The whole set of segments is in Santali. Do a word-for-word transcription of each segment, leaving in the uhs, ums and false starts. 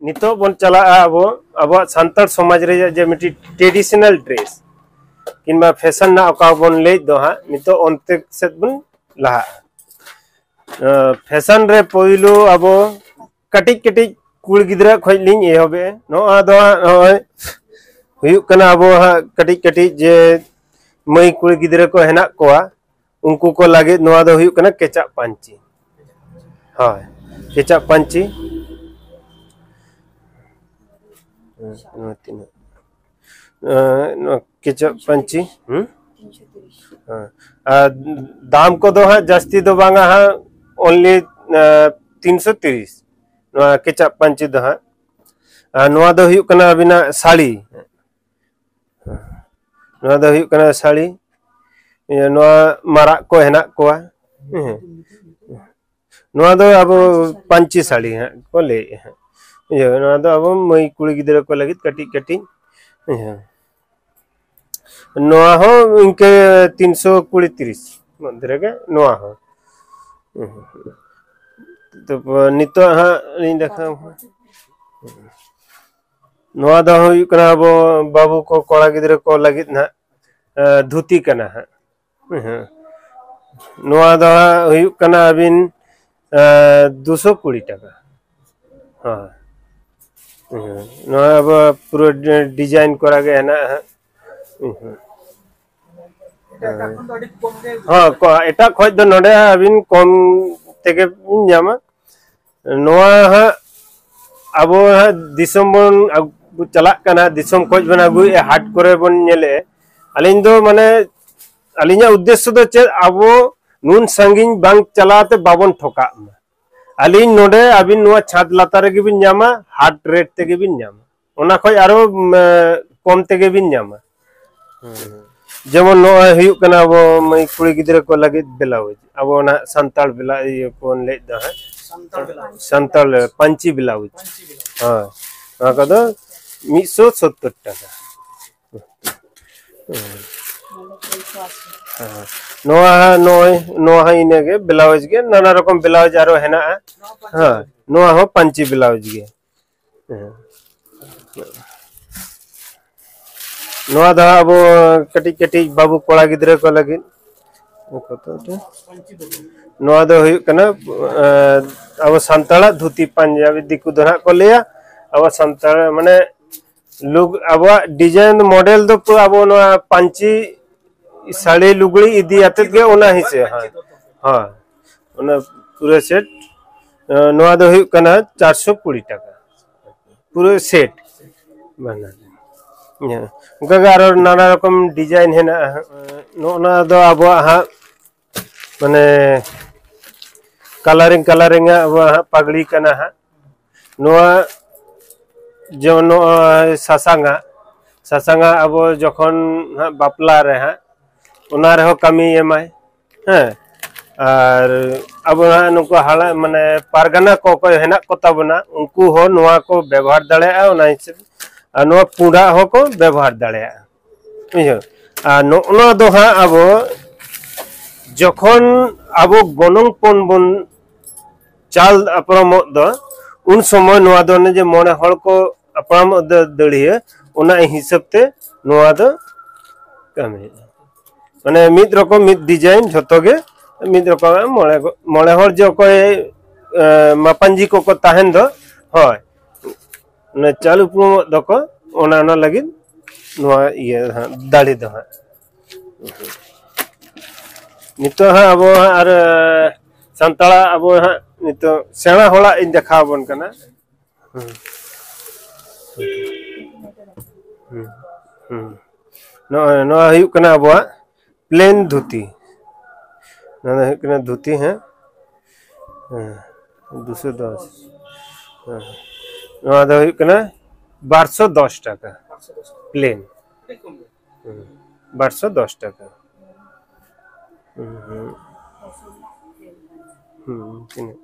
ᱱᱤᱛᱚᱜ ᱵᱚᱱ ᱪᱟᱞᱟᱜᱼᱟ ᱟᱵᱚ, ᱟᱵᱚᱣᱟᱜ ᱥᱟᱱᱛᱟᱲ ᱥᱚᱢᱟᱡᱽ ᱨᱮᱭᱟᱜ ᱡᱮ ᱢᱤᱫᱴᱤᱡ traditional dress ᱠᱤᱝᱵᱟ fashion ᱨᱮᱱᱟᱜ ᱚᱠᱟ ᱵᱚᱱ ᱞᱟᱹᱭᱮᱫ ᱫᱚ ᱦᱟᱸᱜ, ᱱᱤᱛᱚᱜ ᱚᱱᱛᱮ ᱥᱮᱫ ᱵᱚᱱ ᱞᱟᱦᱟᱜᱼᱟ᱾ ᱯᱷᱮᱥᱚᱱ ᱨᱮ ᱯᱳᱭᱞᱳ ᱟᱵᱚ ᱠᱟᱹᱴᱤᱡ ᱠᱟᱹᱴᱤᱡ ᱠᱩᱲᱤ ᱜᱤᱫᱽᱨᱟᱹ ᱠᱷᱚᱱ ᱞᱤᱧ ᱮᱦᱚᱵᱮᱜᱼᱟ᱾ ᱱᱚᱣᱟ ᱫᱚ ᱦᱟᱸᱜ ᱱᱚᱜᱼᱚᱭ ᱦᱩᱭᱩᱜ ᱠᱟᱱᱟ ᱟᱵᱚ ᱦᱟᱸᱜ ᱠᱟᱹᱴᱤᱡ ᱠᱟᱹᱴᱤᱡ ᱡᱮ ᱢᱟᱹᱭ ᱠᱩᱲᱤ ᱜᱤᱫᱽᱨᱟᱹ ᱠᱚ ᱦᱮᱱᱟᱜ ᱠᱚᱣᱟ, ᱩᱱᱠᱩ ᱠᱚ ᱞᱟᱹᱜᱤᱫ ᱱᱚᱣᱟ ᱫᱚ ᱦᱩᱭᱩᱜ ᱠᱟᱱᱟ ᱠᱮᱪᱟᱜ ᱯᱟᱹᱧᱪᱤ᱾ ᱦᱳᱭ, ᱠᱮᱪᱟᱜ ᱯᱟᱹᱧᱪᱤ᱾ ᱦᱮᱸ, ᱱᱚᱣᱟ ᱛᱤᱱᱟᱹᱜ? ᱮᱸ, ᱱᱚᱣᱟ ᱠᱮᱪᱟᱜ ᱯᱟᱹᱧᱪᱤ᱾ ᱦᱩᱸ? ᱦᱮᱸ᱾ ᱟᱨ ᱫᱟᱢ ᱠᱚᱫᱚ ᱦᱟᱸᱜ ᱡᱟᱹᱥᱛᱤ ᱫᱚ ᱵᱟᱝᱟ ᱦᱟᱸᱜ, only, ᱮᱸ, ᱛᱤᱱᱥᱚ ᱛᱤᱨᱤᱥ, ᱱᱚᱣᱟ ᱠᱮᱪᱟᱜ ᱯᱟᱹᱧᱪᱤ ᱫᱚ ᱦᱟᱸᱜ᱾ ᱟᱨ ᱱᱚᱣᱟ ᱫᱚ ᱦᱩᱭᱩᱜ ᱠᱟᱱᱟ ᱟᱹᱵᱤᱱᱟᱜ ᱥᱟᱹᱲᱤ᱾ ᱱᱚᱣᱟ ᱫᱚ ᱦᱩᱭᱩᱜ ᱠᱟᱱᱟ ᱥᱟᱹᱲᱤ᱾ ᱤᱭᱟᱹ, ᱱᱚᱣᱟ ᱢᱟᱨᱟᱜ ᱠᱚ ᱦᱮᱱᱟᱜ ᱠᱚᱣᱟ᱾ ᱦᱮᱸ᱾ ᱱᱚᱣᱟ ᱫᱚ ᱟᱵᱚ ᱯᱟᱹᱧᱪᱤ ᱥᱟᱹᱲᱤ ᱦᱟᱸᱜ ᱠᱚ ᱞᱟᱹᱭᱮᱫᱼᱟ ᱦᱟᱸᱜ᱾ ᱤᱭᱟᱹ, ᱱᱚᱣᱟ ᱫᱚ ᱟᱵᱚ ᱢᱟᱹᱭ ᱠᱩᱲᱤ ᱜᱤᱫᱽᱨᱟᱹ ᱠᱚ ᱞᱟᱹᱜᱤᱫ ᱠᱟᱹᱴᱤᱡ ᱠᱟᱹᱴᱤᱡ᱾ ᱤᱭᱟᱹ᱾ ᱱᱚᱣᱟ ᱦᱚᱸ ᱤᱱᱠᱟᱹ ᱛᱤᱱᱥᱚ ᱠᱩᱲᱤ ᱛᱤᱨᱤᱥ ᱢᱚᱫᱽᱫᱷᱮ ᱨᱮᱜᱮ ᱱᱚᱣᱟ ᱦᱚᱸ᱾ ᱛᱟᱨᱯᱚᱨ ᱱᱤᱛᱚᱜ ᱦᱟᱸᱜ ᱞᱤᱧ ᱫᱮᱠᱷᱟᱣ᱾ ᱱᱚᱣᱟ ᱫᱚ ᱦᱩᱭᱩᱜ ᱠᱟᱱᱟ ᱟᱵᱚ ᱵᱟᱹᱵᱩ ᱠᱚ, ᱠᱚᱲᱟ ᱜᱤᱫᱽᱨᱟᱹ ᱠᱚ ᱞᱟᱹᱜᱤᱫ ᱱᱟᱦᱟᱜ, ᱮ, ᱫᱷᱩᱛᱤ ᱠᱟᱱᱟ ᱦᱟᱸᱜ᱾ ᱦᱮᱸ᱾ ᱱᱚᱣᱟ ᱫᱚ ᱦᱟᱸᱜ ᱦᱩᱭᱩᱜ ᱠᱟᱱᱟ ᱟᱹᱵᱤᱱ, ᱮ, ᱫᱩᱥᱚ ᱠᱩᱲᱤ ᱴᱟᱠᱟ᱾ ᱦᱳᱭ᱾ ᱦᱮᱸ᱾ ᱱᱚᱣᱟ ᱟᱵᱚ ᱯᱩᱨᱟᱹ ᱰᱤ-, design ᱠᱚᱨᱟ ᱜᱮ ᱦᱮᱱᱟᱜᱼᱟ ᱦᱟᱸᱜ᱾ ᱦᱮᱸ᱾ ᱦᱮᱸ, ᱠᱚ-, ᱮᱴᱟᱜ ᱠᱷᱚᱡ ᱫᱚ ᱱᱚᱰᱮ ᱟᱹᱵᱤᱱ ᱠᱚᱢ ᱛᱮᱜᱮ ᱵᱤᱱ ᱧᱟᱢᱟ᱾ ᱱᱚᱣᱟ ᱦᱟᱸᱜ ᱟᱵᱚ ᱦᱟᱸᱜ ᱫᱤᱥᱚᱢ ᱵᱚᱱ ᱟᱹᱜᱩ, ᱪᱟᱞᱟᱜ ᱠᱟᱱᱟ, ᱫᱤᱥᱚᱢ ᱠᱷᱚᱡ ᱵᱚᱱ ᱟᱹᱜᱩᱭᱮᱫᱼᱟ, ᱦᱟᱴ ᱠᱚᱨᱮ ᱵᱚᱱ ᱧᱮᱞᱮᱫᱼᱟ᱾ ᱟᱹᱞᱤᱧ ᱫᱚ ᱢᱟᱱᱮ, ᱟᱹᱞᱤᱧᱟᱜ ᱩᱫᱽᱫᱮᱥᱥᱚ ᱫᱚ ᱪᱮᱫ, ᱟᱵᱚ ᱱᱩᱱ ᱥᱟᱺᱜᱤᱧ ᱵᱟᱝ ᱪᱟᱞᱟᱣ ᱛᱮ ᱵᱟᱵᱚᱱ ᱴᱷᱚᱠᱟᱜ ᱢᱟ᱾ ᱟᱹᱞᱤᱧ ᱱᱚᱰᱮ ᱟᱹᱵᱤᱱ ᱱᱚᱣᱟ ᱪᱷᱟᱸᱫᱽ ᱞᱟᱛᱟᱨ ᱨᱮᱜᱮ ᱵᱤᱱ ᱧᱟᱢᱟ, ᱦᱟᱴ rate ᱛᱮᱜᱮ ᱵᱤᱱ ᱧᱟᱢᱟ, ᱚᱱᱟ ᱠᱷᱚᱡ ᱟᱨᱚ, ᱩᱢ, ᱠᱚᱢ ᱛᱮᱜᱮ ᱵᱤᱱ ᱧᱟᱢᱟ᱾ ᱡᱮᱢᱚᱱ ᱱᱚᱜᱼᱚᱭ ᱦᱩᱭᱩᱜ ᱠᱟᱱᱟ ᱟᱵᱚ ᱢᱟᱹᱭ ᱠᱩᱲᱤ ᱜᱤᱫᱽᱨᱟᱹ ᱠᱚ ᱞᱟᱹᱜᱤᱫ blouse, ᱟᱵᱚ ᱚᱱᱟ ᱥᱟᱱᱛᱟᱲ ᱵᱮᱞᱟ ᱤᱭᱟᱹ ᱵᱚᱱ ᱞᱟᱹᱭᱮᱫ ᱫᱚ ᱦᱟᱸᱜ, ᱥᱟᱱᱛᱟᱲ blouse᱾ ᱥᱟᱱᱛᱟᱲ ᱯᱟᱹᱧᱪᱤ blouse᱾ ᱯᱟᱹᱧᱪᱤ blouse᱾ ᱦᱳᱭ, ᱱᱚᱣᱟ ᱠᱚᱫᱚ ᱢᱤᱫᱥᱚ ᱥᱳᱛᱛᱳᱨ ᱴᱟᱠᱟ᱾ ᱦᱮᱸ᱾ ᱱᱚᱣᱟ ᱦᱟᱸᱜ ᱱᱚᱜᱼᱚᱭ, ᱱᱚᱣᱟ ᱦᱚᱸ ᱤᱱᱟᱹᱜᱮ, blouse ᱜᱮ, ᱱᱟᱱᱟ ᱨᱚᱠᱚᱢ blouse ᱟᱨᱚ ᱦᱮᱱᱟᱜᱼᱟ᱾ ᱦᱮᱸ, ᱱᱚᱣᱟ ᱦᱚᱸ ᱯᱟᱹᱧᱪᱤ blouse ᱜᱮ᱾ ᱱᱚᱣᱟ ᱫᱚ ᱟᱵᱚ ᱠᱟᱹᱴᱤᱡ ᱠᱟᱹᱴᱤᱡ ᱵᱟᱹᱵᱩ ᱠᱚᱲᱟ ᱜᱤᱫᱽᱨᱟᱹ ᱠᱚ ᱞᱟᱹᱜᱤᱫ᱾ ᱱᱚᱣᱟ ᱫᱚ ᱦᱩᱭᱩᱜ ᱠᱟᱱᱟ, ᱮᱸ, ᱟᱵᱚ ᱥᱟᱱᱛᱟᱲᱟᱜ ᱫᱷᱩᱛᱤ ᱯᱟᱧᱡᱟᱵᱤ, ᱫᱤᱠᱩ ᱫᱚ ᱱᱟᱦᱟᱜ ᱠᱚ ᱞᱟᱹᱭᱟ᱾ ᱟᱵᱚ ᱥᱟᱱᱛᱟᱲ, ᱢᱟᱱᱮ, ᱞᱩᱜ-, ᱟᱵᱚᱣᱟᱜ design model ᱫᱚ ᱯᱩᱨᱟᱹ ᱟᱵᱚ ᱱᱚᱣᱟ ᱯᱟᱹᱧᱪᱤ ᱥᱟᱹᱲᱤ ᱞᱩᱜᱽᱲᱤ ᱤᱫᱤ ᱟᱛᱮᱫ ᱜᱮ ᱚᱱᱟ ᱦᱤᱥᱟᱹᱵ᱾ ᱦᱮᱸ, ᱦᱮᱸ, ᱚᱱᱟ ᱯᱩᱨᱟᱹ set᱾ ᱮᱸ, ᱱᱚᱣᱟ ᱫᱚ ᱦᱩᱭᱩᱜ ᱠᱟᱱᱟ ᱪᱟᱨᱥᱚ ᱠᱩᱲᱤ ᱴᱟᱠᱟ, ᱯᱩᱨᱟᱹ set᱾ ᱵᱟᱱᱟᱨ᱾ ᱦᱮᱸ, ᱚᱱᱠᱟᱜᱮ ᱟᱨᱚ ᱱᱟᱱᱟ ᱨᱚᱠᱚᱢ design ᱦᱮᱱᱟᱜᱼᱟ᱾ ᱱᱚᱜᱼᱚ ᱱᱚᱣᱟ ᱫᱚ ᱟᱵᱚᱣᱟᱜ ᱦᱟᱸᱜ, ᱢᱟᱱᱮ, colouring colouring ᱟᱜ ᱟᱵᱚᱣᱟᱜ ᱦᱟᱸᱜ ᱯᱟᱜᱽᱲᱤ ᱠᱟᱱᱟ ᱦᱟᱸᱜ᱾ ᱱᱚᱣᱟ ᱡᱮᱢᱚᱱ ᱱᱚᱜᱼᱚᱭ ᱥᱟᱥᱟᱝᱟᱜ, ᱥᱟᱥᱟᱝᱟᱜ ᱟᱵᱚ ᱡᱚᱠᱷᱚᱱ ᱦᱟᱸᱜ ᱵᱟᱯᱞᱟ ᱨᱮ ᱦᱟᱸᱜ, ᱚᱱᱟ ᱨᱮᱦᱚᱸ ᱠᱟᱹᱢᱤ ᱮᱢᱟᱭ᱾ ᱦᱮᱸ, ᱟᱨ ᱟᱵᱚ ᱦᱟᱸᱜ ᱱᱩᱠᱩ ᱦᱟᱲᱟᱢ, ᱢᱟᱱᱮ, ᱯᱟᱨᱜᱟᱱᱟ ᱠᱚ ᱚᱠᱚᱭ ᱦᱮᱱᱟᱜ ᱠᱚ ᱛᱟᱵᱚᱱᱟ, ᱩᱱᱠᱩ ᱦᱚᱸ ᱱᱚᱣᱟ ᱠᱚ ᱵᱮᱵᱚᱦᱟᱨ ᱫᱟᱲᱮᱭᱟᱜᱼᱟ᱾ ᱚᱱᱟ ᱦᱤᱥᱟᱹᱵ, ᱟᱨ ᱱᱚᱣᱟ ᱯᱩᱸᱰᱟᱜ ᱦᱚᱸᱠᱚ ᱵᱮᱵᱚᱦᱟᱨ ᱫᱟᱲᱮᱭᱟᱜᱼᱟ᱾ ᱵᱩᱡᱷᱟᱹᱣ? ᱟᱨ ᱱᱚᱜᱼᱚ ᱱᱚᱣᱟ ᱫᱚ ᱦᱟᱸᱜ ᱟᱵᱚ ᱡᱚᱠᱷᱚᱱ ᱟᱵᱚ ᱜᱚᱱᱚᱝ ᱯᱚᱱ ᱵᱚᱱ ᱪᱟᱞ ᱟᱯᱨᱚᱢᱚᱜ ᱫᱚ, ᱩᱱ ᱥᱚᱢᱚᱭ ᱱᱚᱣᱟ ᱫᱚ ᱚᱱᱮ ᱡᱮ ᱢᱚᱬᱮ ᱦᱚᱲ ᱠᱚ ᱟᱯᱨᱚᱢᱚᱜ ᱫᱚ ᱫᱟᱹᱲᱦᱤᱭᱟᱹ, ᱚᱱᱟ ᱦᱤᱥᱟᱹᱵ ᱛᱮ ᱱᱚᱣᱟ ᱫᱚ ᱠᱟᱹᱢᱤᱭᱮᱫᱼᱟ᱾ ᱢᱟᱱᱮ, ᱢᱤᱫ ᱨᱚᱠᱚᱢ, ᱢᱤᱫ design, ᱡᱷᱚᱛᱚ ᱜᱮ ᱢᱤᱫ ᱨᱚᱠᱚᱢ᱾ ᱢᱚᱬᱮ ᱜᱚ-, ᱢᱚᱬᱮ ᱦᱚᱲ ᱡᱮ ᱚᱠᱚᱭ, ᱮ, ᱢᱟᱯᱟᱧᱡᱤ ᱠᱚᱠᱚ ᱛᱟᱦᱮᱱ ᱫᱚ, ᱦᱳᱭ, ᱚᱱᱟ ᱪᱟᱞ ᱩᱯᱨᱩᱢᱚᱜ ᱫᱚᱠᱚ, ᱚᱱᱟ, ᱚᱱᱟ ᱞᱟᱹᱜᱤᱫ ᱱᱚᱣᱟ ᱤᱭᱟᱹ ᱦᱟᱸᱜ, ᱫᱟᱲᱮ ᱫᱚ ᱦᱟᱸᱜ᱾ ᱱᱤᱛᱚᱜ ᱦᱟᱸᱜ ᱟᱵᱚ ᱦᱟᱸᱜ ᱟᱨ, ᱮ, ᱥᱟᱱᱛᱟᱲᱟᱜ ᱟᱵᱚ ᱦᱟᱸᱜ ᱱᱤᱛᱚᱜ ᱥᱮᱬᱟ ᱦᱚᱲᱟᱜ ᱤᱧ ᱫᱮᱠᱷᱟᱣ ᱟᱵᱚᱱ ᱠᱟᱱᱟ᱾ ᱦᱩᱸ᱾ ᱦᱩᱸ᱾ ᱦᱩᱸ᱾ ᱱᱚᱜᱼᱚᱭ ᱱᱚᱣᱟ ᱦᱩᱭᱩᱜ ᱠᱟᱱᱟ ᱟᱵᱚᱣᱟᱜ plain ᱫᱷᱩᱛᱤ᱾ ᱱᱚᱣᱟ ᱫᱚ ᱦᱩᱭᱩᱜ ᱠᱟᱱᱟ ᱫᱷᱩᱛᱤ, ᱦᱮᱸ᱾ ᱦᱮᱸ, ᱫᱩᱥᱚ ᱫᱚᱥ᱾ ᱦᱮᱸ᱾ ᱱᱚᱣᱟ ᱫᱚ ᱦᱩᱭᱩᱜ ᱠᱟᱱᱟ ᱵᱟᱨᱥᱚ ᱫᱚᱥ ᱴᱟᱠᱟ᱾ ᱯᱞᱮᱱ᱾ ᱦᱮᱸ᱾ ᱵᱟᱨᱥᱚ ᱫᱚᱥ ᱴᱟᱠᱟ᱾ ᱦᱮᱸ, ᱦᱮᱸ᱾ ᱦᱮᱸ, ᱛᱤᱱᱟᱹᱜ?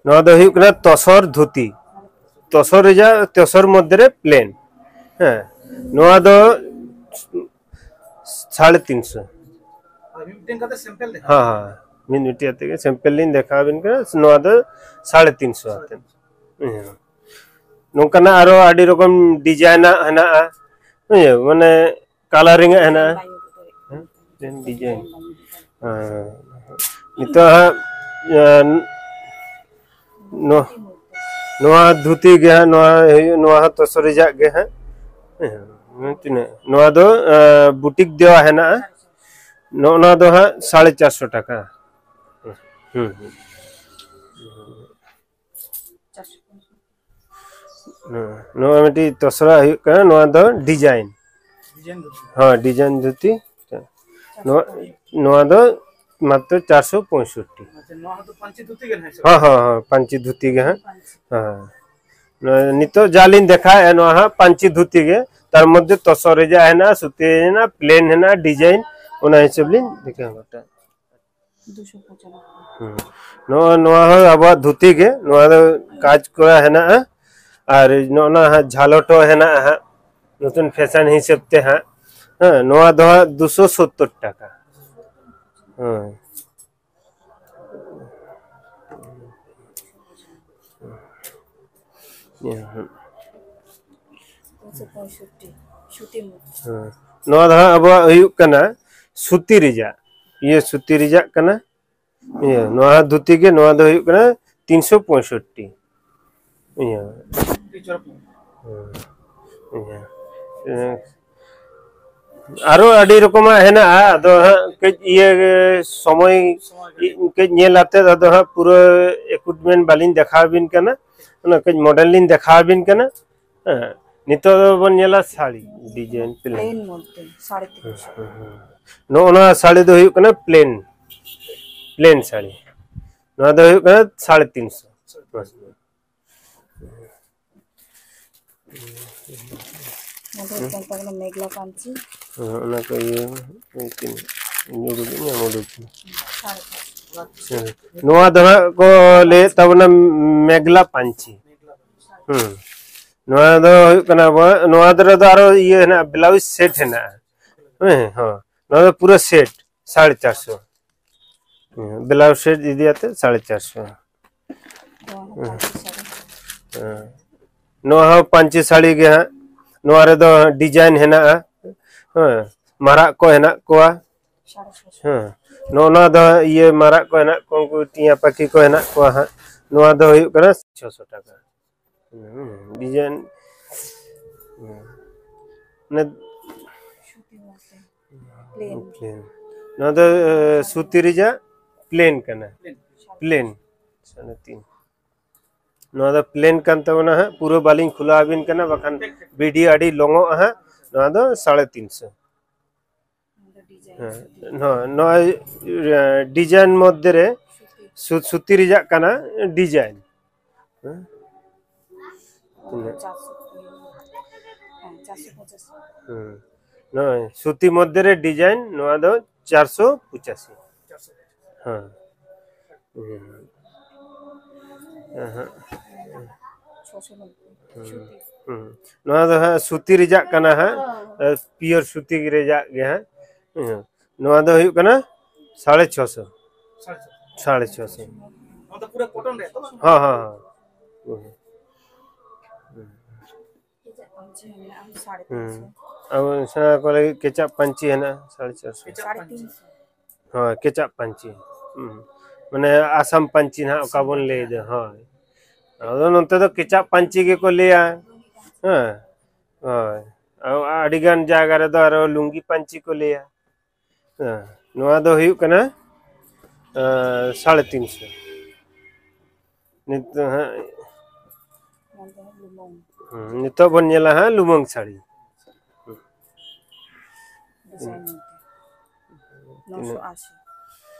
ᱱᱚᱣᱟ ᱫᱚ ᱦᱩᱭᱩᱜ ᱠᱟᱱᱟ ᱛᱚᱥᱚᱨ ᱫᱷᱩᱛᱤ᱾ ᱛᱚᱥᱚᱨ ᱨᱮᱭᱟᱜ, ᱛᱚᱥᱚᱨ ᱢᱚᱫᱽᱫᱷᱮ ᱨᱮ ᱯᱞᱮᱱ᱾ ᱦᱮᱸ, ᱱᱚᱣᱟ ᱫᱚ ᱥᱟᱲᱮ ᱛᱤᱱᱥᱚ᱾ ᱦᱳᱭ, ᱢᱤᱫᱴᱮᱱ ᱠᱟᱛᱮ sample ᱫᱮᱠᱷᱟᱣ᱾ ᱦᱮᱸ, ᱦᱮᱸ᱾ ᱢᱤᱫ ᱢᱤᱫᱴᱤᱡ ᱟᱛᱮ ᱜᱮ ᱥᱮᱢᱯᱮᱞ ᱞᱤᱧ ᱫᱮᱠᱷᱟᱣ ᱟᱵᱤᱱ ᱠᱟᱱᱟ᱾ ᱱᱚᱣᱟ ᱫᱚ ᱥᱟᱲᱮ ᱛᱤᱱ ᱥᱚ ᱟᱛᱮ᱾ ᱦᱮᱸ᱾ ᱱᱚᱝᱠᱟᱱᱟᱜ ᱟᱨᱚ ᱟᱹᱰᱤ ᱨᱚᱠᱚᱢ ᱰᱤᱡᱟᱭᱤᱱᱟᱜ ᱦᱮᱱᱟᱜᱼᱟ᱾ ᱦᱮᱸ, ᱢᱟᱱᱮ ᱠᱟᱞᱟᱨᱤᱝ ᱟᱜ ᱦᱮᱱᱟᱜᱼᱟ᱾ ᱦᱮᱸ, ᱰᱤᱡᱟᱭᱤᱱ᱾ ᱦᱮᱸ᱾ ᱱᱤᱛᱚᱜ ᱦᱟᱸᱜ, ᱮᱸ, ᱱᱚ-, ᱱᱚᱣᱟ ᱫᱷᱩᱛᱤ ᱜᱮ ᱦᱟᱸᱜ, ᱱᱚᱣᱟ ᱦᱩᱭᱩᱜ, ᱱᱚᱣᱟ ᱦᱚᱸ ᱛᱚᱥᱚᱨ ᱨᱮᱭᱟᱜ ᱜᱮ ᱦᱟᱸᱜ᱾ ᱦᱮᱸ, ᱛᱤᱱᱟᱹᱜ? ᱱᱚᱣᱟ ᱫᱚ, ᱮᱸ, ᱵᱩᱴᱤᱠ ᱫᱮᱣᱟ ᱦᱮᱱᱟᱜᱼᱟ᱾ ᱱᱚᱜᱼᱚ ᱱᱚᱣᱟ ᱫᱚ ᱦᱟᱸᱜ ᱥᱟᱲᱮ ᱪᱟᱨᱥᱚ ᱴᱟᱠᱟ᱾ ᱦᱩᱸ, ᱦᱩᱸ᱾ ᱱᱚᱣᱟ ᱢᱤᱫᱴᱤᱡ ᱛᱚᱥᱨᱟ ᱦᱩᱭᱩᱜ ᱠᱟᱱᱟ, ᱱᱚᱣᱟ ᱫᱚ ᱰᱤᱡᱟᱭᱤᱱ᱾ ᱰᱤᱡᱟᱭᱤᱱ ᱫᱷᱩᱛᱤ᱾ ᱦᱮᱸ, ᱰᱤᱡᱟᱭᱤᱱ ᱫᱷᱩᱛᱤ᱾ ᱱᱚᱣᱟ, ᱱᱚᱣᱟ ᱫᱚ ᱢᱟᱛᱨᱚ ᱪᱟᱨᱥᱚ ᱯᱚᱸᱭᱥᱚᱴᱴᱤ᱾ ᱟᱪᱪᱷᱟ, ᱱᱚᱣᱟ ᱦᱚᱸᱛᱚ ᱯᱟᱹᱧᱪᱤ ᱫᱷᱩᱛᱤ ᱜᱮ ᱱᱟᱦᱟᱜ? ᱦᱮᱸ, ᱦᱮᱸ, ᱦᱮᱸ, ᱯᱟᱹᱧᱪᱤ ᱫᱷᱩᱛᱤ ᱜᱮ ᱦᱟᱸᱜ᱾ ᱦᱮᱸ᱾ ᱱᱚᱣᱟ ᱱᱤᱛᱚᱜ ᱡᱟ ᱞᱤᱧ ᱫᱮᱠᱷᱟᱣᱮᱫᱼᱟ, ᱱᱚᱣᱟ ᱦᱟᱸᱜ ᱯᱟᱹᱧᱪᱤ ᱫᱷᱩᱛᱤ ᱜᱮ᱾ ᱛᱟᱨ ᱢᱚᱫᱽᱫᱷᱮ ᱛᱚᱥᱚᱨ ᱨᱮᱭᱟᱜ ᱦᱮᱱᱟᱜᱼᱟ, ᱥᱩᱛᱤ ᱦᱮᱱᱟᱜᱼᱟ, ᱯᱞᱮᱱ ᱦᱮᱱᱟᱜᱼᱟ, ᱰᱤᱡᱟᱭᱤᱱ, ᱚᱱᱟ ᱦᱤᱥᱟᱹᱵ ᱞᱤᱧ ᱫᱮᱠᱷᱟᱣ ᱠᱟᱫᱟ᱾ ᱫᱩᱥᱚ ᱯᱚᱸᱪᱟᱱᱱᱚᱵᱵᱳᱭ᱾ ᱦᱩᱸ᱾ ᱱᱚᱜᱼᱚ ᱱᱚᱣᱟ ᱦᱚᱸ ᱟᱵᱚᱣᱟᱜ ᱫᱷᱩᱛᱤ ᱜᱮ, ᱱᱚᱣᱟ ᱫᱚ ᱠᱟᱡᱽ ᱠᱚᱨᱟ ᱦᱮᱱᱟᱜᱼᱟ᱾ ᱟᱨ ᱱᱚᱜᱼᱚ ᱱᱟ ᱦᱟᱸᱜ ᱡᱷᱟᱞᱚᱴ ᱦᱚᱸ ᱦᱮᱱᱟᱜᱼᱟ ᱦᱟᱸᱜ, ᱱᱚᱛᱩᱱ ᱯᱷᱮᱥᱚᱱ ᱦᱤᱥᱟᱹᱵ ᱛᱮ ᱦᱟᱸᱜ᱾ ᱦᱮᱸ, ᱱᱚᱣᱟ ᱫᱚ ᱦᱟᱸᱜ ᱫᱩᱥᱚ ᱥᱳᱛᱛᱳᱨ ᱴᱟᱠᱟ᱾ ᱦᱮᱸ᱾ ᱦᱮᱸ᱾ ᱛᱤᱱᱥᱚ ᱯᱚᱸᱭᱥᱚᱴᱴᱤ, ᱥᱩᱛᱤ ᱢᱩ᱾ ᱦᱮᱸ᱾ ᱱᱚᱣᱟ ᱫᱚ ᱦᱟᱸᱜ ᱟᱵᱚᱣᱟᱜ ᱦᱩᱭᱩᱜ ᱠᱟᱱᱟ ᱥᱩᱛᱤ ᱨᱮᱭᱟᱜ, ᱤᱭᱟᱹ ᱥᱩᱛᱤ ᱨᱮᱭᱟᱜ ᱠᱟᱱᱟ᱾ ᱤᱭᱟᱹ, ᱱᱚᱣᱟ ᱫᱷᱩᱛᱤ ᱜᱮ, ᱱᱚᱣᱟ ᱫᱚ ᱦᱩᱭᱩᱜ ᱠᱟᱱᱟ ᱛᱤᱱᱥᱚ ᱯᱚᱸᱭᱥᱚᱴᱴᱤ᱾ ᱤᱭᱟᱹ᱾ ᱦᱮᱸ᱾ ᱤᱭᱟᱹ᱾ ᱦᱮᱸ᱾ ᱟᱨᱚ ᱟᱹᱰᱤ ᱨᱚᱠᱚᱢᱟᱜ ᱦᱮᱱᱟᱜᱼᱟ, ᱟᱫᱚ ᱦᱟᱸᱜ ᱠᱟᱹᱡ ᱤᱭᱟᱹ ᱥᱚᱢᱚᱭ ᱠᱟᱹᱡ ᱧᱮᱞ ᱟᱛᱮᱫ ᱟᱫᱚ ᱦᱟᱸᱜ ᱯᱩᱨᱟᱹ ᱤᱠᱩᱭᱤᱯᱢᱮᱱᱴ ᱵᱟᱹᱞᱤᱧ ᱫᱮᱠᱷᱟᱣ ᱟᱹᱵᱤᱱ ᱠᱟᱱᱟ, ᱚᱱᱟ ᱠᱟᱹᱡ ᱢᱚᱰᱮᱞ ᱞᱤᱧ ᱫᱮᱠᱷᱟᱣ ᱟᱹᱵᱤᱱ ᱠᱟᱱᱟ᱾ ᱦᱮᱸ, ᱱᱤᱛᱚᱜ ᱫᱚᱵᱚᱱ ᱧᱮᱞᱟ ᱥᱟᱹᱲᱤ ᱰᱤᱡᱟᱭᱤᱱ ᱯᱞᱮᱱ᱾ ᱯᱞᱮᱱ ᱢᱚᱫᱽᱫᱷᱮ ᱥᱟᱲᱮ ᱛᱤᱱᱥᱚ᱾ ᱦᱮᱸ, ᱦᱮᱸ᱾ ᱱᱚᱜᱼᱚ ᱱᱚᱣᱟ ᱥᱟᱹᱲᱤ ᱫᱚ ᱦᱩᱭᱩᱜ ᱠᱟᱱᱟ ᱯᱞᱮᱱ, ᱯᱞᱮᱱ ᱥᱟᱹᱲᱤ᱾ ᱱᱚᱣᱟ ᱫᱚ ᱦᱩᱭᱩᱜ ᱠᱟᱱᱟ ᱥᱟᱲᱮ ᱛᱤᱱᱥᱚ᱾ ᱱᱚᱰᱮ ᱦᱩᱭᱩᱜ ᱠᱟᱱ ᱛᱟᱵᱚᱱᱟ ᱢᱮᱜᱽᱞᱟ ᱯᱟᱹᱧᱪᱤ᱾ ᱦᱮᱸ, ᱚᱱᱟ ᱠᱚ ᱤᱭᱟᱹ, ᱛᱤᱱᱟᱹᱜ? ᱤᱧ ᱩᱰᱩᱠ, ᱤᱧ ᱩᱰᱩᱠ᱾ ᱥᱟᱲᱮ ᱪᱟᱨᱥᱚ᱾ ᱦᱮᱸ᱾ ᱱᱚᱣᱟ ᱫᱚ ᱦᱟᱸᱜ ᱠᱚ ᱞᱟᱹᱭᱮᱫ ᱛᱟᱵᱚᱱᱟ ᱢᱮᱜᱽᱞᱟ ᱯᱟᱹᱧᱪᱤ᱾ ᱦᱮᱸ᱾ ᱱᱚᱣᱟ ᱫᱚ ᱦᱩᱭᱩᱜ ᱠᱟᱱᱟ ᱟᱵᱚᱣᱟᱜ, ᱱᱚᱣᱟ ᱫᱚ ᱨᱮᱫᱚ ᱟᱨᱚ ᱤᱭᱟᱹ ᱦᱮᱱᱟᱜᱼᱟ, ᱵᱞᱟᱣᱩᱡᱽ ᱥᱮᱴ ᱦᱮᱱᱟᱜᱼᱟ᱾ ᱦᱮᱸ, ᱦᱚᱸ᱾ ᱱᱚᱣᱟ ᱫᱚ ᱯᱩᱨᱟᱹ ᱥᱮᱴ, ᱥᱟᱲᱮ ᱪᱟᱨᱥᱚ᱾ ᱵᱞᱟᱣᱩᱡᱽ ᱥᱮᱴ ᱤᱫᱤ ᱟᱛᱮ ᱥᱟᱲᱮ ᱪᱟᱨᱥᱚ᱾ ᱱᱚᱣᱟ ᱦᱚᱸ ᱯᱟᱹᱧᱪᱤ ᱥᱟᱹᱲᱤ᱾ ᱦᱮᱸ᱾ ᱱᱚᱣᱟ ᱦᱚᱸ ᱯᱟᱹᱧᱪᱤ ᱥᱟᱹᱲᱤ ᱜᱮ ᱦᱟᱸᱜ᱾ ᱱᱚᱣᱟ ᱨᱮᱫᱚ ᱰᱤᱡᱟᱭᱤᱱ ᱦᱮᱱᱟᱜᱼᱟ᱾ ᱦᱮᱸ, ᱢᱟᱨᱟᱜ ᱠᱚ ᱦᱮᱱᱟᱜ ᱠᱚᱣᱟ᱾ ᱥᱟᱲᱮ ᱪᱷᱚᱥᱚ᱾ ᱦᱮᱸ, ᱱᱚᱜᱼᱚ ᱱᱚᱣᱟ ᱫᱚ ᱤᱭᱟᱹ ᱢᱟᱨᱟᱜ ᱠᱚ ᱦᱮᱱᱟᱜ ᱠᱚᱣᱟ, ᱩᱱᱠᱩ ᱴᱤᱭᱟ ᱯᱟᱠᱷᱤ ᱠᱚ ᱦᱮᱱᱟᱜ ᱠᱚᱣᱟ ᱦᱟᱸᱜ᱾ ᱱᱚᱣᱟ ᱫᱚ ᱦᱩᱭᱩᱜ ᱠᱟᱱᱟ ᱪᱷᱚᱥᱚ ᱴᱟᱠᱟ᱾ ᱦᱩᱸ, ᱰᱤᱡᱟᱭᱤᱱ᱾ ᱦᱩᱸ᱾ ᱢᱟᱱᱮ ᱥᱩᱛᱤ ᱢᱚᱛᱚ᱾ ᱯᱞᱮᱱ᱾ ᱯᱞᱮᱱ᱾ ᱱᱚᱣᱟ ᱫᱚ, ᱮ, ᱥᱩᱛᱤ ᱨᱮᱭᱟᱜ ᱯᱞᱮᱱ ᱠᱟᱱᱟ᱾ ᱯᱞᱮᱱ᱾ ᱥᱟᱲᱮ ᱛᱤᱱ᱾ ᱱᱚᱣᱟ ᱫᱚ ᱯᱞᱮᱱ ᱠᱟᱱ ᱛᱟᱵᱚᱱᱟ ᱦᱟᱸᱜ, ᱯᱩᱨᱟᱹ ᱵᱟᱹᱞᱤᱧ ᱠᱷᱩᱞᱟᱹᱣ ᱟᱹᱵᱤᱱ ᱠᱟᱱᱟ, ᱵᱟᱠᱷᱟᱱ ᱵᱷᱤᱰᱤᱭᱳ ᱟᱹᱰᱤ ᱞᱚᱝᱚᱜᱼᱟ ᱦᱟᱸᱜ᱾ ᱱᱚᱣᱟ ᱫᱚ ᱥᱟᱲᱮ ᱛᱤᱱᱥᱚ᱾ ᱱᱚᱣᱟ ᱫᱚ ᱰᱤᱡᱟᱭᱤᱱ ᱦᱮᱸ, ᱥᱩᱛᱤ᱾ ᱱᱚᱜᱼᱚᱭ, ᱱᱚᱜᱼᱚᱭ, ᱮ, ᱰᱤᱡᱟᱭᱤᱱ ᱢᱚᱫᱽᱫᱷᱮ ᱨᱮ ᱥᱩᱛᱤ᱾ ᱥᱩ-, ᱥᱩᱛᱤ ᱨᱮᱭᱟᱜ ᱠᱟᱱᱟ ᱰᱤᱡᱟᱭᱤᱱ᱾ ᱦᱮᱸ? ᱛᱤᱱᱟᱹᱜ? ᱪᱟᱨᱥᱚ ᱠᱩᱲᱤ᱾ ᱦᱮᱸ, ᱪᱟᱨᱥᱚ ᱯᱚᱸᱪᱟᱥ᱾ ᱦᱮᱸ᱾ ᱱᱚᱜᱼᱚᱭ ᱥᱩᱛᱤ ᱢᱚᱫᱽᱫᱷᱮ ᱨᱮ ᱰᱤᱡᱟᱭᱤᱱ, ᱱᱚᱣᱟ ᱫᱚ ᱪᱟᱨᱥᱚ ᱯᱚᱸᱪᱟᱥᱤ᱾ ᱦᱮᱸ᱾ ᱦᱮᱸ᱾ ᱦᱮᱸ᱾ ᱪᱷᱚᱥᱚ ᱱᱚᱵᱵᱳᱭ᱾ ᱦᱩᱸ, ᱥᱩᱛᱤ᱾ ᱦᱩᱸ᱾ ᱱᱚᱣᱟ ᱫᱚ ᱦᱟᱸᱜ ᱥᱩᱛᱤ ᱨᱮᱭᱟᱜ ᱠᱟᱱᱟ ᱦᱟᱸᱜ, ᱮ, ᱯᱤᱭᱳᱨ ᱥᱩᱛᱤ ᱨᱮᱭᱟᱜ ᱜᱮ ᱦᱟᱸᱜ᱾ ᱦᱮᱸ᱾ ᱱᱚᱣᱟ ᱫᱚ ᱦᱩᱭᱩᱜ ᱠᱟᱱᱟ ᱥᱟᱲᱮ ᱪᱷᱚᱥᱚ᱾ ᱥᱟᱲᱮ ᱪᱷᱚᱥᱚ᱾ ᱱᱚᱣᱟ ᱫᱚ ᱯᱩᱨᱟᱹ ᱠᱚᱴᱚᱱ ᱨᱮᱭᱟᱜ ᱛᱚ, ᱵᱟᱝ? ᱦᱮᱸ, ᱦᱮᱸ, ᱦᱮᱸ᱾ ᱦᱩᱸ᱾ ᱠᱮᱪᱟᱜ ᱯᱟᱹᱧᱪᱤ ᱦᱚᱸ ᱢᱮᱱᱟᱜᱼᱟ, ᱥᱟᱲᱮ ᱦᱩᱸ᱾ ᱛᱤᱱᱥᱚ᱾ ᱟᱵᱚ ᱥᱮᱬᱟ ᱠᱚ ᱞᱟᱹᱜᱤᱫ ᱠᱮᱪᱟᱜ ᱯᱟᱹᱧᱪᱤ ᱦᱮᱱᱟᱜᱼᱟ, ᱥᱟᱲᱮ ᱪᱟᱨᱥᱚ᱾ ᱥᱟᱲᱮ ᱛᱤᱱᱥᱚ᱾ ᱦᱳᱭ, ᱠᱮᱪᱟᱜ ᱯᱟᱹᱧᱪᱤ᱾ ᱦᱩᱸ᱾ ᱢᱟᱱᱮ ᱟᱥᱟᱢ ᱯᱟᱹᱧᱪᱤ ᱱᱟᱦᱟᱜ ᱚᱠᱟ ᱵᱚᱱ ᱞᱟᱹᱭ ᱫᱟ, ᱦᱳᱭ᱾ ᱟᱫᱚ ᱱᱚᱱᱛᱮ ᱫᱚ ᱠᱮᱪᱟᱜ ᱯᱟᱹᱧᱪᱤ ᱜᱮᱠᱚ ᱞᱟᱹᱭᱟ᱾ ᱦᱮᱸ, ᱦᱳᱭ᱾ ᱟᱨ ᱟᱹᱰᱤ ᱜᱟᱱ ᱡᱟᱭᱜᱟ ᱨᱮᱫᱚ ᱟᱨᱚ ᱞᱩᱝᱜᱤ ᱯᱟᱹᱧᱪᱤ ᱠᱚ ᱞᱟᱹᱭᱟ᱾ ᱦᱮᱸ, ᱱᱚᱣᱟ ᱫᱚ ᱦᱩᱭᱩᱜ ᱠᱟᱱᱟ, ᱮᱸ, ᱥᱟᱲᱮ ᱛᱤᱱᱥᱚ᱾ ᱱᱤᱛᱚᱜ ᱦᱟᱸᱜ ᱱᱚᱣᱟ ᱫᱚ ᱞᱩᱢᱟᱹᱝ᱾ ᱦᱩᱸ, ᱱᱤᱛᱚᱜ ᱵᱚᱱ ᱧᱮᱞᱟ ᱦᱟᱸᱜ ᱞᱩᱢᱟᱹᱝ ᱥᱟᱹᱲᱤ᱾ ᱰᱤᱡᱟᱭᱤᱱ ᱢᱚᱫᱽᱫᱷᱮ᱾ ᱛᱤᱱᱟᱹᱜ? ᱱᱚᱥᱚ ᱟᱥᱤ᱾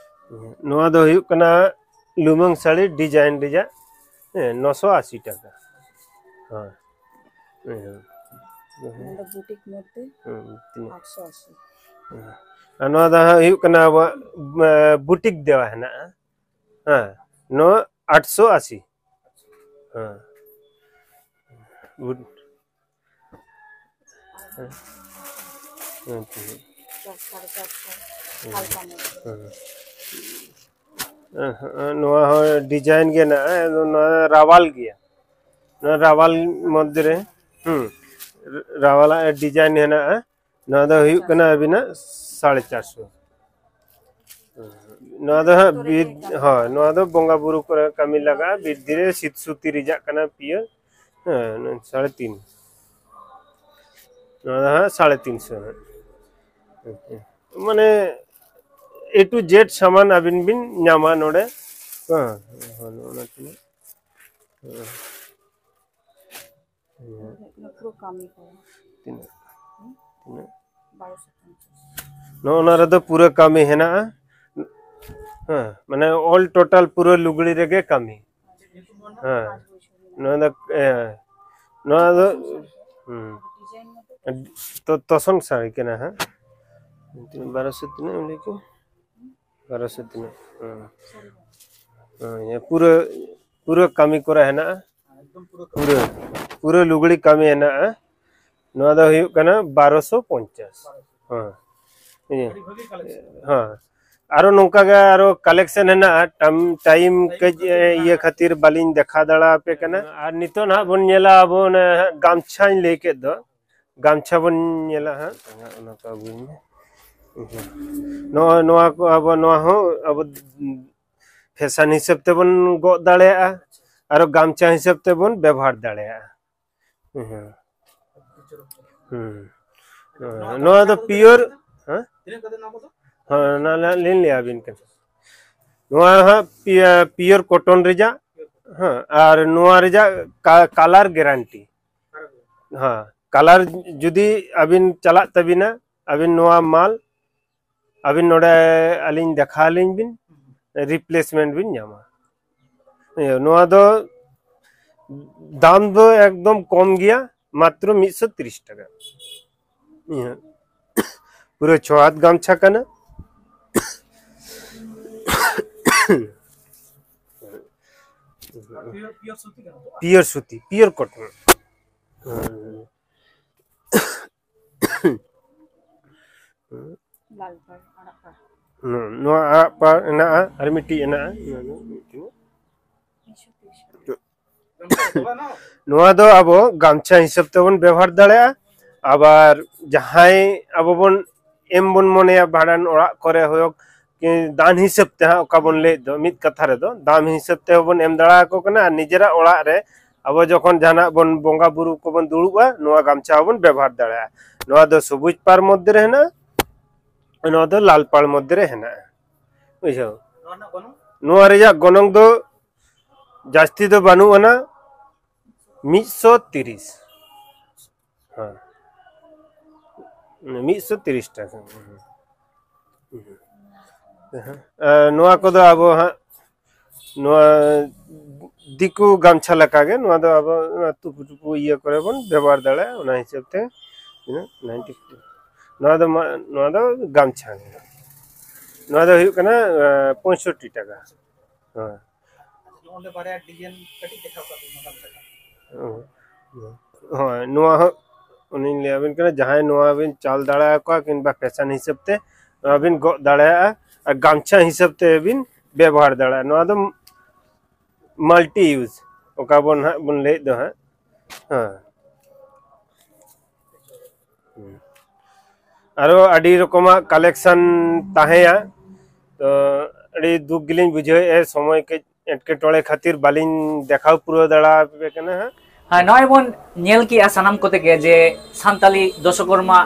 ᱱᱚᱣᱟ ᱫᱚ ᱦᱩᱭᱩᱜ ᱠᱟᱱᱟ ᱞᱩᱢᱟᱹᱝ ᱥᱟᱹᱲᱤ ᱰᱤᱡᱟᱭᱤᱱ ᱨᱮᱭᱟᱜ, ᱦᱮᱸ, ᱱᱚᱥᱚ ᱟᱥᱤ ᱴᱟᱠᱟ᱾ ᱦᱳᱭ᱾ ᱦᱮᱸ᱾ ᱱᱚᱣᱟ ᱫᱚ ᱵᱩᱴᱤᱠ ᱢᱚᱫᱽᱫᱷᱮ᱾ ᱦᱩᱸ, ᱛᱤᱱᱟᱹᱜ? ᱟᱴᱥᱚ ᱟᱥᱤ᱾ ᱦᱮᱸ᱾ ᱟᱨ ᱱᱚᱣᱟ ᱫᱚ ᱦᱟᱸᱜ ᱦᱩᱭᱩᱜ ᱠᱟᱱᱟ ᱟᱵᱚᱣᱟᱜ, ᱮ, ᱵᱩᱴᱤᱠ ᱫᱮᱣᱟ ᱦᱮᱱᱟᱜᱼᱟ᱾ ᱦᱮᱸ, ᱱᱚᱣᱟ ᱟᱴᱥᱚ ᱟᱥᱤ᱾ ᱦᱮᱸ᱾ ᱵᱩᱴ-, ᱦᱮᱸ᱾ ᱦᱮᱸ, ᱴᱷᱤᱠ᱾ ᱪᱟᱨ, ᱥᱟᱲᱮ ᱪᱟᱨᱥᱚ, ᱦᱮᱸ᱾ ᱦᱟᱞᱠᱟ ᱧᱚᱜ᱾ ᱦᱮᱸ᱾ ᱱᱚᱣᱟ ᱦᱚᱸ ᱰᱤᱡᱟᱭᱤᱱ ᱜᱮ ᱦᱮᱱᱟᱜᱼᱟ, ᱱᱚᱣᱟ ᱨᱟᱣᱟᱞ ᱜᱮᱭᱟ᱾ ᱱᱚᱣᱟ ᱨᱟᱣᱟᱞ ᱢᱚᱫᱽᱫᱷᱮ ᱨᱮ, ᱦᱩᱸ, ᱨᱟᱣᱟᱞᱟᱜ ᱰᱤᱡᱟᱭᱤᱱ ᱦᱮᱱᱟᱜᱼᱟ᱾ ᱱᱚᱣᱟ ᱫᱚ ᱦᱩᱭᱩᱜ ᱠᱟᱱᱟ ᱟᱹᱵᱤᱱᱟᱜ ᱥᱟᱲᱮ ᱪᱟᱨᱥᱚ᱾ ᱱᱚᱣᱟ ᱫᱚ ᱦᱟᱸᱜ ᱵᱤᱨ, ᱦᱳᱭ, ᱱᱚᱣᱟ ᱫᱚ ᱵᱚᱸᱜᱟ ᱵᱩᱨᱩ ᱠᱚᱨᱮ ᱠᱟᱹᱢᱤ ᱞᱟᱜᱟᱜᱼᱟ᱾ ᱵᱤᱨ ᱫᱷᱤᱨᱤ ᱥᱤᱛ ᱥᱩᱛᱤ ᱨᱮᱭᱟᱜ ᱠᱟᱱᱟ, ᱯᱤᱭᱳᱨ᱾ ᱦᱮᱸ, ᱥᱟᱲᱮ ᱛᱤᱱ᱾ ᱱᱚᱣᱟ ᱫᱚ ᱦᱟᱸᱜ ᱥᱟᱲᱮ ᱛᱤᱱᱥᱚ ᱦᱟᱸᱜ᱾ ᱢᱟᱱᱮ, A to Z ᱥᱟᱢᱟᱱ ᱟᱹᱵᱤᱱ ᱵᱤᱱ ᱧᱟᱢᱟ ᱱᱚᱰᱮ᱾ ᱦᱮᱸ, ᱦᱮᱸ, ᱱᱚᱜᱼᱚ ᱱᱚᱣᱟ ᱛᱤᱱᱟᱹᱜ? ᱦᱮᱸ᱾ ᱯᱩᱨᱟᱹ ᱠᱟᱹᱢᱤ ᱠᱚ᱾ ᱛᱤᱱᱟᱹᱜ? ᱛᱤᱱᱟᱹᱜ? ᱵᱟᱨᱚᱥᱚ ᱯᱚᱧᱪᱟᱥ᱾ ᱱᱚᱜᱼᱚ ᱱᱚᱣᱟ ᱨᱮᱫᱚ ᱯᱩᱨᱟᱹ ᱠᱟᱹᱢᱤ ᱦᱮᱱᱟᱜᱼᱟ᱾ ᱦᱮᱸ, ᱢᱟᱱᱮ, all total ᱯᱩᱨᱟᱹ ᱞᱩᱜᱽᱲᱤ ᱨᱮᱜᱮ ᱠᱟᱹᱢᱤ᱾ ᱦᱮᱸ᱾ ᱱᱚᱣᱟ ᱫᱚ, ᱦᱮᱸ, ᱱᱚᱣᱟ ᱫᱚ, ᱦᱩᱸ᱾ ᱛᱚ, ᱛᱚᱥᱚᱱ ᱥᱟᱹᱲᱤ ᱠᱟᱱᱟ ᱦᱟᱸᱜ᱾ ᱛᱤᱱᱟᱹᱜ, ᱵᱟᱨᱚᱥᱚ ᱛᱤᱱᱟᱹᱜ ᱮᱢ ᱞᱟᱹᱭ ᱠᱮᱫᱟ? ᱵᱟᱨᱚᱥᱚ ᱛᱤᱱᱟᱹᱜ? ᱦᱮᱸ᱾ ᱦᱮᱸ, ᱯᱩᱨᱟᱹ, ᱯᱩᱨᱟᱹ ᱠᱟᱹᱢᱤ ᱠᱚᱨᱟ ᱦᱮᱱᱟᱜᱼᱟ᱾ ᱯᱩᱨᱟᱹ, ᱯᱩᱨᱟᱹ ᱞᱩᱜᱽᱲᱤ ᱠᱟᱹᱢᱤ ᱦᱮᱱᱟᱜᱼᱟ᱾ ᱱᱚᱣᱟ ᱫᱚ ᱦᱩᱭᱩᱜ ᱠᱟᱱᱟ ᱵᱟᱨᱚᱥᱚ ᱯᱚᱧᱪᱟᱥ᱾ ᱦᱮᱸ᱾ ᱤᱭᱟᱹ᱾ ᱦᱮᱸ᱾ ᱟᱨᱚ ᱱᱚᱝᱠᱟ ᱜᱮ ᱟᱨᱚ collection ᱦᱮᱱᱟᱜᱼᱟ᱾ ᱴᱟᱢ-, time ᱠᱟᱹᱡ, ᱮ, ᱤᱭᱟᱹ ᱠᱷᱟᱹᱛᱤᱨ ᱵᱟᱹᱞᱤᱧ ᱫᱮᱠᱷᱟᱣ ᱫᱟᱲᱮ ᱟᱯᱮ ᱠᱟᱱᱟ᱾ ᱟᱨ ᱱᱤᱛᱚᱜ ᱱᱟᱦᱟᱜ ᱵᱚᱱ ᱧᱮᱞᱟ ᱟᱵᱚ ᱚᱱᱮ ᱦᱟᱸᱜ ᱜᱟᱢᱪᱷᱟᱧ ᱞᱟᱹᱭ ᱠᱮᱫ ᱫᱚ, ᱜᱟᱢᱪᱷᱟ ᱵᱚᱱ ᱧᱮᱞᱟ ᱦᱟᱸᱜ᱾ ᱚᱱᱟ ᱠᱚ ᱟᱹᱜᱩᱭ ᱢᱮ᱾ ᱱᱚᱜᱼᱚᱭ ᱱᱚᱣᱟ ᱠᱚ ᱟᱵᱚ, ᱱᱚᱣᱟ ᱦᱚᱸ ᱟᱵᱚ fashion ᱦᱤᱥᱟᱹᱵ ᱛᱮᱵᱚᱱ ᱜᱚᱜ ᱫᱟᱲᱮᱭᱟᱜᱼᱟ, ᱟᱨᱚ ᱜᱟᱢᱪᱷᱟ ᱦᱤᱥᱟᱹᱵ ᱛᱮᱵᱚᱱ ᱵᱮᱵᱚᱦᱟᱨ ᱫᱟᱲᱮᱭᱟᱜᱼᱟ᱾ ᱦᱮᱸ᱾ ᱦᱮᱸ᱾ ᱱᱚᱣᱟ ᱫᱚ pure, ᱦᱮᱸ? ᱦᱮᱸ, ᱚᱱᱟ ᱞᱤᱧ ᱞᱟᱹᱭ ᱟᱹᱵᱤᱱ ᱠᱟᱱᱟ᱾ ᱱᱚᱣᱟ ᱦᱟᱸᱜ ᱯᱤᱭᱟ-, pure cotton ᱨᱮᱭᱟᱜ, ᱦᱮᱸ, ᱟᱨ ᱱᱚᱣᱟ ᱨᱮᱭᱟᱜ ᱠᱟ-, colour guarantee᱾ ᱦᱮᱸ, colour ᱡᱩᱫᱤ ᱟᱹᱵᱤᱱ ᱪᱟᱞᱟᱜ ᱛᱟᱹᱵᱤᱱᱟ, ᱟᱹᱵᱤᱱ ᱱᱚᱣᱟ ᱢᱟᱞ ᱟᱹᱵᱤᱱ ᱱᱚᱰᱮ ᱟᱹᱞᱤᱧ ᱫᱮᱠᱷᱟᱣ ᱟᱹᱞᱤᱧ ᱵᱤᱱ, replacement ᱵᱤᱱ ᱧᱟᱢᱟ᱾ ᱤᱭᱟᱹ, ᱱᱚᱣᱟ ᱫᱚ ᱫᱟᱢ ᱫᱚ ᱮᱠᱫᱚᱢ ᱠᱚᱢ ᱜᱮᱭᱟ, ᱢᱟᱛᱨᱚ ᱢᱤᱫᱥᱚ ᱛᱤᱨᱤᱥ ᱴᱟᱠᱟ᱾ ᱤᱭᱟᱹ, ᱯᱩᱨᱟᱹ ᱪᱷᱚ ᱦᱟᱛ ᱜᱟᱢᱪᱷᱟ ᱠᱟᱱᱟ᱾ Pure ᱥᱩᱛᱤ, pure cotton᱾ ᱞᱟᱞ ᱯᱟᱲ, ᱟᱲᱟᱜ ᱯᱟᱲ᱾ ᱦᱩᱸ, ᱱᱚᱣᱟ ᱟᱨᱟᱜ ᱯᱟᱲ ᱦᱮᱱᱟᱜᱼᱟ, ᱟᱨ ᱢᱤᱫᱴᱤᱡ ᱦᱮᱱᱟᱜᱼᱟ᱾ ᱱᱚᱣᱟ ᱫᱚ ᱢᱤᱫᱴᱤᱡ᱾ ᱱᱚᱣᱟ ᱫᱚ ᱟᱵᱚ ᱜᱟᱢᱪᱷᱟ ᱦᱤᱥᱟᱹᱵ ᱛᱮᱵᱚᱱ ᱵᱮᱵᱚᱦᱟᱨ ᱫᱟᱲᱮᱭᱟᱜᱼᱟ᱾ ᱟᱵᱟᱨ ᱡᱟᱦᱟᱸᱭ ᱟᱵᱚ ᱵᱚᱱ ᱮᱢ ᱵᱚᱱ ᱢᱚᱱᱮᱭᱟ ᱵᱷᱟᱸᱰᱟᱱ ᱚᱲᱟᱜ ᱠᱚᱨᱮ ᱦᱩᱭᱩᱜ ᱠᱤ ᱫᱟᱱ ᱦᱤᱥᱟᱹᱵ ᱛᱮ ᱦᱟᱸᱜ, ᱚᱠᱟ ᱵᱚᱱ ᱞᱟᱹᱭᱮᱫ ᱫᱚ ᱢᱤᱫ ᱠᱟᱛᱷᱟ ᱨᱮᱫᱚ ᱫᱟᱱ ᱦᱤᱥᱟᱹᱵ ᱛᱮᱦᱚᱸ ᱵᱚᱱ ᱮᱢ ᱫᱟᱲᱮ ᱟᱠᱚ ᱠᱟᱱᱟ᱾ ᱟᱨ ᱱᱤᱡᱮᱨᱟᱜ ᱚᱲᱟᱜ ᱨᱮ ᱟᱵᱚ ᱡᱚᱠᱷᱚᱱ ᱡᱟᱦᱟᱱᱟᱜ ᱵᱚᱱ ᱵᱚᱸᱜᱟ ᱵᱩᱨᱩ ᱠᱚᱵᱚᱱ ᱫᱩᱲᱩᱵᱼᱟ, ᱱᱚᱣᱟ ᱜᱟᱢᱪᱷᱟ ᱦᱚᱸᱵᱚᱱ ᱵᱮᱵᱚᱦᱟᱨ ᱫᱟᱲᱮᱭᱟᱜᱼᱟ᱾ ᱱᱚᱣᱟ ᱫᱚ ᱥᱚᱵᱩᱡ ᱯᱟᱲ ᱢᱚᱫᱽᱫᱷᱮ ᱨᱮ ᱦᱮᱱᱟᱜᱼᱟ, ᱱᱚᱣᱟ ᱫᱚ ᱞᱟᱞ ᱯᱟᱲ ᱢᱚᱫᱽᱫᱷᱮ ᱨᱮ ᱦᱮᱱᱟᱜᱼᱟ᱾ ᱵᱩᱡᱷᱟᱹᱣ? ᱱᱚᱣᱟ ᱨᱮᱭᱟᱜ ᱜᱚᱱᱚᱝ ᱫᱚ ᱡᱟᱹᱥᱛᱤ ᱫᱚ ᱵᱟᱹᱱᱩᱜ ᱟᱱᱟ, ᱢᱤᱫᱥᱚ ᱛᱤᱨᱤᱥ᱾ ᱦᱮᱸ, ᱢᱤᱫᱥᱚ ᱛᱤᱨᱤᱥ ᱴᱟᱠᱟ᱾ ᱦᱮᱸ, ᱱᱚᱣᱟ ᱠᱚᱫᱚ ᱟᱵᱚ ᱦᱟᱸᱜ ᱱᱚᱣᱟ ᱫᱤᱠᱩ ᱜᱟᱢᱪᱷᱟ ᱞᱮᱠᱟᱜᱮ, ᱱᱚᱣᱟ ᱫᱚ ᱟᱵᱚ ᱱᱚᱣᱟ ᱛᱩᱯᱩ ᱴᱩᱯᱩ ᱤᱭᱟᱹ ᱠᱚᱨᱮ ᱵᱚᱱ ᱵᱮᱵᱚᱦᱟᱨ ᱫᱟᱲᱮᱭᱟᱜᱼᱟ᱾ ᱚᱱᱟ ᱦᱤᱥᱟᱹᱵ ᱛᱮ ᱛᱤᱱᱟᱹᱜ? Ninety four. ᱱᱚᱣᱟ ᱫᱚ ᱢᱟ-, ᱱᱚᱣᱟ ᱫᱚ ᱜᱟᱢᱪᱷᱟ ᱜᱮ᱾ ᱱᱚᱣᱟ ᱫᱚ ᱦᱩᱭᱩᱜ ᱠᱟᱱᱟ ᱯᱚᱸᱭᱥᱚᱴᱴᱤ ᱴᱟᱠᱟ᱾ ᱦᱮᱸ᱾ ᱚᱸᱰᱮ ᱵᱟᱨᱭᱟ ᱰᱤᱡᱟᱭᱤᱱ ᱠᱟᱹᱴᱤᱡ ᱫᱮᱠᱷᱟᱣ ᱠᱟᱜ ᱵᱤᱱ ᱱᱚᱝᱠᱟ ᱞᱮᱠᱟ᱾ ᱦᱳᱭ, ᱱᱚᱣᱟ ᱦᱚᱸ ᱩᱱᱤᱧ ᱞᱟᱹᱭ ᱟᱵᱤᱱ ᱠᱟᱱᱟ, ᱡᱟᱦᱟᱸᱭ ᱱᱚᱣᱟ ᱵᱤᱱ ᱪᱟᱞ ᱫᱟᱲᱮᱭᱟᱠᱚᱣᱟ ᱠᱤᱝᱵᱟ ᱯᱷᱮᱥᱚᱱ ᱦᱤᱥᱟᱹᱵ ᱛᱮ ᱱᱚᱣᱟ ᱵᱤᱱ ᱜᱚᱜ ᱫᱟᱲᱮᱭᱟᱜᱼᱟ ᱟᱨ ᱜᱟᱢᱪᱷᱟ ᱦᱤᱥᱟᱹᱵ ᱛᱮ ᱵᱤᱱ ᱵᱮᱵᱚᱦᱟᱨ ᱫᱟᱲᱮᱭᱟᱜᱼᱟ᱾ ᱱᱚᱣᱟ ᱫᱚ ᱢᱟᱞᱴᱤ ᱤᱭᱩᱡᱽ, ᱚᱠᱟ ᱵᱚᱱ ᱦᱟᱸᱜ ᱵᱚᱱ ᱞᱟᱹᱭᱮᱫ ᱫᱚ ᱦᱟᱸᱜ᱾ ᱦᱮᱸ᱾ ᱟᱨᱚ ᱟᱹᱰᱤ ᱨᱚᱠᱚᱢᱟᱜ ᱠᱟᱞᱮᱠᱥᱚᱱ ᱛᱟᱦᱮᱸᱭᱟ, ᱛᱚ ᱟᱹᱰᱤ ᱫᱩᱠ ᱜᱮᱞᱤᱧ ᱵᱩᱡᱷᱟᱹᱣᱮᱫᱼᱟ, ᱥᱚᱢᱚᱭ ᱠᱟᱹᱡ ᱮᱴᱠᱮᱴᱚᱬᱮ ᱠᱷᱟᱹᱛᱤᱨ ᱵᱟᱹᱞᱤᱧ ᱫᱮᱠᱷᱟᱣ ᱯᱩᱨᱟᱹᱣ ᱫᱟᱲᱮᱭᱟᱯᱮ ᱠᱟᱱᱟ ᱦᱟᱸᱜ᱾ ᱦᱮᱸ, ᱱᱚᱜᱼᱚᱭ ᱵᱚᱱ ᱧᱮᱞ ᱠᱮᱜᱼᱟ ᱥᱟᱱᱟᱢ ᱠᱚᱛᱮ ᱜᱮ ᱡᱮ ᱥᱟᱱᱛᱟᱞᱤ ᱫᱚᱥᱚᱠᱚᱨᱢᱟ,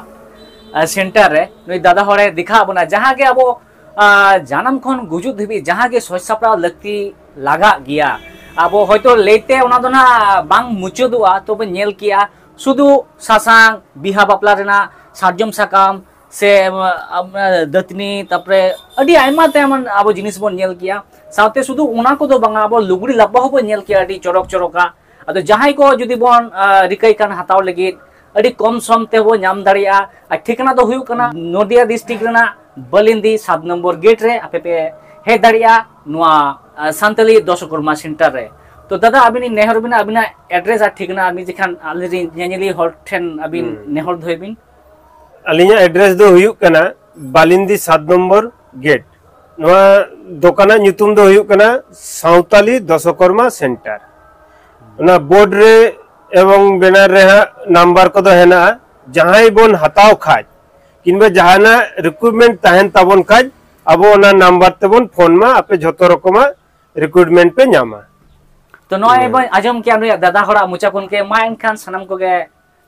ᱟᱸ, ᱥᱮᱱᱴᱟᱨ ᱨᱮ ᱱᱩᱭ ᱫᱟᱫᱟ ᱦᱚᱲᱮ ᱫᱮᱠᱷᱟᱣ ᱵᱚᱱᱟ, ᱡᱟᱦᱟᱸ ᱜᱮ ᱟᱵᱚ, ᱟᱸ, ᱡᱟᱱᱟᱢ ᱠᱷᱚᱱ ᱜᱩᱡᱩᱜ ᱫᱷᱟᱹᱵᱤᱡ ᱡᱟᱦᱟᱸ ᱜᱮ ᱥᱚᱡᱽ ᱥᱟᱯᱲᱟᱣ ᱞᱟᱹᱠᱛᱤ ᱞᱟᱜᱟᱜ ᱜᱮᱭᱟ᱾ ᱟᱵᱚ ᱦᱚᱭᱛᱳ ᱞᱟᱹᱭᱛᱮ ᱚᱱᱟ ᱫᱚ ᱱᱟᱜ ᱵᱟᱝ ᱢᱩᱪᱟᱹᱫᱚᱜᱼᱟ, ᱛᱚᱵᱮ ᱧᱮᱞ ᱠᱮᱜᱼᱟ ᱥᱩᱫᱷᱩ ᱥᱟᱥᱟᱝ, ᱵᱤᱦᱟ ᱵᱟᱯᱞᱟ ᱨᱮᱱᱟᱜ ᱥᱟᱨᱡᱚᱢ ᱥᱟᱠᱟᱢ, ᱥᱮ, ᱟᱢ, ᱫᱟᱹᱛᱟᱹᱱᱤ, ᱛᱟᱯᱚᱨᱮ ᱟᱹᱰᱤ ᱟᱭᱢᱟ ᱛᱮᱢᱚᱱ ᱟᱵᱚ ᱡᱤᱱᱤᱥ ᱵᱚᱱ ᱧᱮᱞ ᱠᱮᱜᱼᱟ᱾ ᱥᱟᱶᱛᱮ ᱥᱩᱫᱷᱩ ᱚᱱᱟ ᱠᱚᱫᱚ ᱵᱟᱝᱟ, ᱟᱵᱚ ᱞᱩᱜᱽᱲᱤ ᱞᱟᱯᱚ ᱦᱚᱸᱵᱚᱱ ᱧᱮᱞ ᱠᱮᱜᱼᱟ ᱟᱹᱰᱤ ᱪᱚᱨᱚᱠ ᱪᱚᱨᱚᱠᱟᱜ᱾ ᱟᱫᱚ ᱡᱟᱦᱟᱸᱭ ᱠᱚ ᱡᱩᱫᱤ ᱵᱚᱱ, ᱟ, ᱨᱤᱠᱟᱹᱭ ᱠᱷᱟᱱ ᱦᱟᱛᱟᱣ ᱞᱟᱹᱜᱤᱫ, ᱟᱹᱰᱤ ᱠᱚᱢ ᱥᱚᱢ ᱛᱮᱵᱚ ᱧᱟᱢ ᱫᱟᱲᱮᱭᱟᱜᱼᱟ᱾ ᱟᱨ ᱴᱷᱤᱠᱟᱹᱱᱟ ᱫᱚ ᱦᱩᱭᱩᱜ ᱠᱟᱱᱟ ᱱᱚᱫᱤᱭᱟ ᱰᱤᱥᱴᱨᱤᱠᱴ ᱨᱮᱱᱟᱜ ᱵᱟᱹᱞᱤᱱᱫᱤ ᱥᱟᱛ ᱱᱚᱢᱵᱚᱨ ᱜᱮᱴ ᱨᱮ ᱟᱯᱮ ᱯᱮ ᱦᱮᱡ ᱫᱟᱲᱮᱭᱟᱜᱼᱟ ᱱᱚᱣᱟ, ᱟ, ᱥᱟᱱᱛᱟᱞᱤ ᱫᱚᱥᱚᱠᱚᱨᱢᱟ ᱥᱮᱱᱴᱟᱨ ᱨᱮ᱾ ᱛᱚ ᱫᱟᱫᱟ, ᱟᱹᱵᱤᱱ ᱤᱧ ᱱᱮᱦᱚᱨ ᱵᱤᱱᱟ, ᱟᱹᱵᱤᱱᱟᱜ ᱮᱰᱨᱮᱥ ᱟᱨ ᱴᱷᱤᱠᱟᱹᱱᱟ ᱟᱨ ᱢᱤᱫ ᱡᱮᱠᱷᱟᱱ ᱟᱞᱮᱨᱤᱱ ᱧᱮᱧᱮᱞᱤᱭᱟᱹ ᱦᱚᱲ ᱴᱷᱮᱱ ᱟᱹᱵᱤᱱ ᱦᱩᱸ᱾ ᱱᱮᱦᱚᱨ ᱫᱚᱦᱚᱭ ᱵᱤᱱ᱾ ᱟᱹᱞᱤᱧᱟᱜ ᱮᱰᱨᱮᱥ ᱫᱚ ᱦᱩᱭᱩᱜ ᱠᱟᱱᱟ ᱵᱟᱹᱞᱤᱱᱫᱤ ᱥᱟᱛ ᱱᱚᱢᱵᱚᱨ, ᱜᱮᱴ᱾ ᱱᱚᱣᱟ ᱫᱚᱠᱟᱱᱟᱜ ᱧᱩᱛᱩᱢ ᱫᱚ ᱦᱩᱭᱩᱜ ᱠᱟᱱᱟ ᱥᱟᱶᱛᱟᱞᱤ ᱫᱚᱥᱚᱠᱚᱨᱢᱟ ᱥᱮᱱᱴᱟᱨ᱾ ᱚᱱᱟ ᱵᱳᱨᱰ ᱨᱮ ᱮᱵᱚᱝ ᱵᱮᱱᱟᱨ ᱨᱮ ᱦᱟᱸᱜ ᱱᱟᱢᱵᱟᱨ ᱠᱚᱫᱚ ᱦᱮᱱᱟᱜᱼᱟ᱾ ᱡᱟᱦᱟᱸᱭ ᱵᱚᱱ ᱦᱟᱛᱟᱣ ᱠᱷᱟᱡ ᱠᱤᱝᱵᱟ ᱡᱟᱦᱟᱱᱟᱜ ᱨᱤᱠᱨᱩᱴᱢᱮᱱᱴ ᱛᱟᱦᱮᱱ ᱛᱟᱵᱚᱱ ᱠᱷᱟᱡ, ᱟᱵᱚ ᱚᱱᱟ ᱱᱟᱢᱵᱟᱨ ᱛᱮᱵᱚᱱ ᱯᱷᱳᱱ ᱢᱟ, ᱟᱯᱮ ᱡᱷᱚᱛᱚ ᱨᱚᱠᱚᱢᱟᱜ ᱨᱤᱠᱨᱩᱴᱢᱮᱱᱴ ᱯᱮ ᱧᱟᱢᱟ᱾ ᱛᱚ ᱱᱚᱜᱼᱚᱭ ᱵᱚᱱ ᱟᱸᱡᱚᱢ ᱠᱮᱜᱼᱟ ᱱᱩᱭᱟᱜ ᱫᱟᱫᱟ ᱦᱚᱲᱟᱜ ᱢᱚᱪᱟ ᱠᱷᱚᱱ ᱜᱮ, ᱢᱟ ᱮᱱᱠᱷᱟᱱ ᱥᱟᱱᱟᱢ ᱠᱚᱜᱮ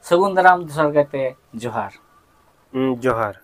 ᱥᱟᱹᱜᱩᱱ ᱫᱟᱨᱟᱢ, ᱫᱚᱥᱟᱨ ᱠᱟᱭᱛᱮ ᱡᱚᱦᱟᱨ᱾ ᱦᱩᱸ, ᱡᱚᱦᱟᱨ᱾